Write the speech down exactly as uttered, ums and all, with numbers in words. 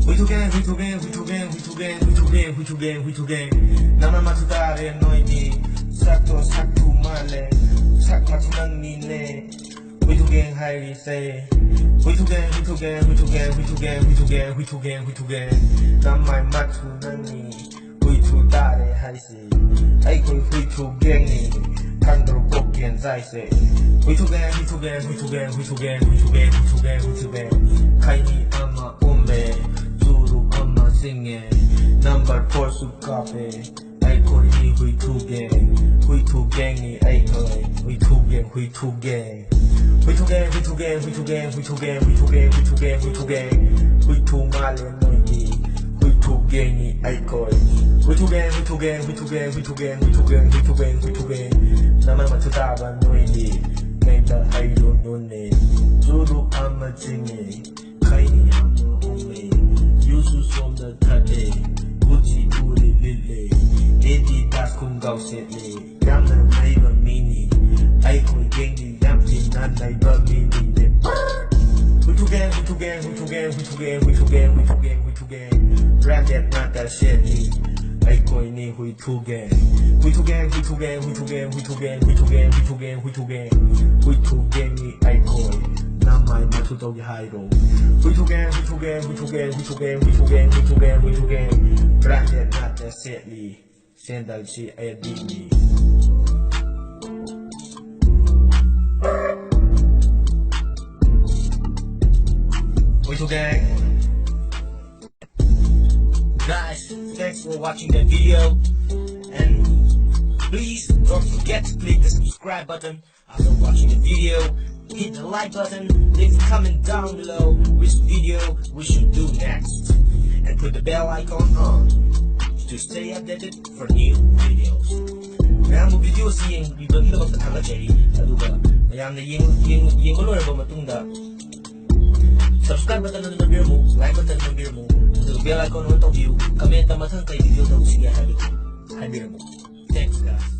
ꯍꯨꯏꯊꯨꯒꯦꯡ ꯍꯨꯏꯊꯨꯒꯦꯡ ꯍꯨꯏꯊꯨꯒꯦꯡ ꯍꯨꯏꯊꯨꯒꯦꯡ ꯍꯨꯏꯊꯨꯒꯦꯡ ꯍꯨꯏꯊꯨꯒꯦꯡ ꯍꯨꯏꯊꯨꯒꯦꯡ ꯅꯃꯥꯏ ꯃꯊꯨ ꯇꯥꯔꯦ ꯅꯣꯏꯗꯤ ꯁꯛꯇꯣ ꯁꯛꯊꯨ ꯃꯥꯜꯂꯦ ꯁꯛ ꯃꯊꯨ ꯅꯪꯅꯤꯅꯦ ꯍꯨꯏꯊꯨꯒꯦꯡ ꯍꯥꯏꯔꯤꯁꯦ ꯍꯨꯏꯊꯨꯒꯦꯡ ꯍꯨꯏꯊꯨꯒꯦꯡ ꯍꯨꯏꯊꯨꯒꯦꯡ ꯍꯨꯏꯊꯨꯒꯦꯡ ꯍꯨꯏꯊꯨꯒꯦꯡ ꯍꯨꯏꯊꯨꯒꯦꯡ ꯍꯨꯏꯊꯨꯒꯦꯡ ꯅꯃꯥꯏ ꯃꯊꯨ ꯅꯪꯅꯤ ꯍꯨꯏꯊꯨ ꯇꯥꯔꯦ ꯍꯥꯏꯁꯦ ꯑꯩꯈꯣꯏ ꯍꯨꯏꯊꯨꯒꯦꯡꯅꯤ ꯈꯪꯗ꯭ꯔꯣ ꯀꯣꯛꯀꯦꯟ ꯆꯥꯏꯁꯦ ꯍꯨꯏꯊꯨꯒꯦꯡ ꯍꯨꯏꯊꯨꯒꯦꯡ ꯍꯨꯏꯊꯨꯒꯦꯡ ꯍꯨꯏꯊꯨꯒꯦꯡ ꯍꯨꯏꯊꯨꯒꯦꯡ ꯍꯨꯏꯊꯨꯒꯦꯡ ꯍꯨꯏꯊꯨꯒꯦꯡ ꯈꯩꯅꯤ ꯑꯃ ꯎꯝꯃꯦ ꯆꯨꯔꯨꯞ ꯑꯃ ꯆꯤꯡꯉꯦ ꯅꯝꯕꯔ ꯐꯣꯔꯁꯨ ꯀꯥꯞꯄꯦ ꯑꯩꯈꯣꯏꯅꯤ ꯍꯨꯏꯊꯨꯒꯦꯡ ꯍꯨꯏꯊꯨꯒꯦꯡꯅꯤ ꯑꯩꯈꯣꯏ ꯍꯨꯏꯊꯨꯒꯦꯡ ꯍꯨꯏꯊꯨꯒꯦꯡ ꯍꯨꯏꯊꯨꯒꯦꯡ ꯍꯨꯏꯊꯨꯒꯦꯡ ꯍꯨꯏꯊꯨꯒꯦꯡ ꯍꯨꯏꯊꯨꯒꯦꯡ ꯍꯨꯏꯊꯨꯒꯦꯡ ꯍꯨꯏꯊꯨꯒꯦꯡ ꯍꯨꯏꯊꯨꯒꯦꯡ ꯍꯨꯏꯊꯨ ꯃꯥꯜꯂꯦ ꯅꯣꯏꯗꯤ ꯍꯨꯏꯊꯨꯒꯦꯡꯅꯤ ꯑꯩꯈꯣꯏ ꯍꯨꯏꯊꯨꯒꯦꯡ ꯍꯨꯏꯊꯨꯒꯦꯡ ꯍꯨꯏꯊꯨꯒꯦꯡ ꯍꯨꯏꯊꯨꯒꯦꯡ ꯍꯨꯏꯊꯨꯒꯦꯡ ꯍꯨꯏꯊꯨꯒꯦꯡ ꯍꯨꯏꯊꯨꯒꯦꯡ ꯅꯃꯥꯏ ꯃꯊꯨ ꯇꯥꯕ ꯅꯣꯏꯗꯤ ꯀꯩꯝꯇ ꯍꯩꯔꯨꯅꯨꯅꯦ ꯆꯨꯔꯨꯞ ꯑꯃ ꯆꯤꯡꯉꯦ ꯈꯩꯅꯤ ꯑꯃ ꯎꯝꯃꯦ ꯌꯨꯁꯨ ꯁꯣꯝꯗ ꯊꯛꯑꯦ ꯒꯨꯆꯤ ꯎꯔꯤ ꯂꯤꯠꯂꯦ ꯑꯦꯗꯤꯗꯥꯁ ꯈꯣꯡꯒ꯭ꯔꯥꯎ ꯁꯦꯠꯂꯦ ꯌꯥꯝꯅ ꯅꯩꯕ ꯃꯤꯅꯤ ꯑꯩꯈꯣꯏ ꯒꯦꯡꯗꯤ ꯌꯥꯝ ꯊꯤꯅ ꯅꯩꯕ ꯃꯤꯅꯤꯅꯦ ꯍꯨꯏꯊꯨꯒꯦꯡ ꯍꯨꯏꯊꯨꯒꯦꯡ ꯍꯨꯏꯊꯨꯒꯦꯡ ꯍꯨꯏꯊꯨꯒꯦꯡ ꯍꯨꯏꯊꯨꯒꯦꯡ ꯍꯨꯏꯊꯨꯒꯦꯡ ꯍꯨꯏꯊꯨꯒꯦꯡ ꯕ꯭ꯔꯥꯟꯗꯦꯠ ꯉꯥꯛꯇ ꯁꯦꯠꯂꯤ ꯑꯩꯈꯣꯏꯅꯤ ꯍꯨꯏꯊꯨꯒꯦꯡ ꯍꯨꯏꯊꯨꯒꯦꯡ ꯍꯨꯏꯊꯨꯒꯦꯡ ꯍꯨꯏꯊꯨꯒꯦꯡ ꯍꯨꯏꯊꯨꯒꯦꯡ ꯍꯨꯏꯊꯨꯒꯦꯡ ꯍꯨꯏꯊꯨꯒꯦꯡ ꯍꯨꯏꯊꯨꯒꯦꯡꯅꯤ ꯑꯩꯈꯣꯏ ꯅꯃꯥꯏ ꯃꯊꯨ ꯇꯧꯒꯦ ꯍꯥꯏꯔꯣ ꯍꯨꯏꯊꯨꯒꯦꯡ ꯍꯨꯏꯊꯨꯒꯦꯡ ꯍꯨꯏꯊꯨꯒꯦꯡ ꯍꯨꯏꯊꯨꯒꯦꯡ ꯍꯨꯏꯊꯨꯒꯦꯡ ꯍꯨꯏꯊꯨꯒꯦꯡ ꯍꯨꯏꯊꯨꯒꯦꯡ ꯕ꯭ꯔꯥꯟꯗꯦꯠ ꯉꯥꯛꯇ ꯁꯦꯠꯂꯤ ꯁꯦꯟꯗꯜꯁꯤ ꯑꯦꯗꯤꯅꯤ ꯍꯨꯏꯊꯨꯒꯦꯡ Guys, thanks for watching the video and please don't forget to click the subscribe button after watching the video. Hit the like button, leave a comment down below which video we should do next and put the bell icon on to stay updated for new videos. ꯃꯌꯥꯝꯕꯨ ꯚꯤꯗꯤꯑꯣꯁꯤ ꯌꯦꯡꯕꯤꯕꯒꯤꯗꯃꯛꯇ ꯊꯥꯒꯠꯆꯔꯤ ꯑꯗꯨꯒ ꯃꯌꯥꯝꯅ ꯌꯦꯡ- ꯌꯦꯡ- ꯌꯦꯡꯕ ꯂꯣꯏꯔꯕ ꯃꯇꯨꯡꯗ subscribe button ꯑꯗꯨ ꯅꯝꯕꯤꯔꯝꯃꯨ like button ꯅꯝꯕꯤꯔꯝꯃꯨ ꯑꯗꯨꯒ bell icon on ꯇꯧꯕꯤꯌꯨ comment ꯇ ꯃꯊꯪ ꯀꯩ ꯚꯤꯗꯤꯑꯣ ꯇꯧꯁꯤꯒꯦ ꯍꯥꯏꯕꯗꯨ ꯍꯥꯏꯕꯤꯔꯝꯃꯨ thanks guys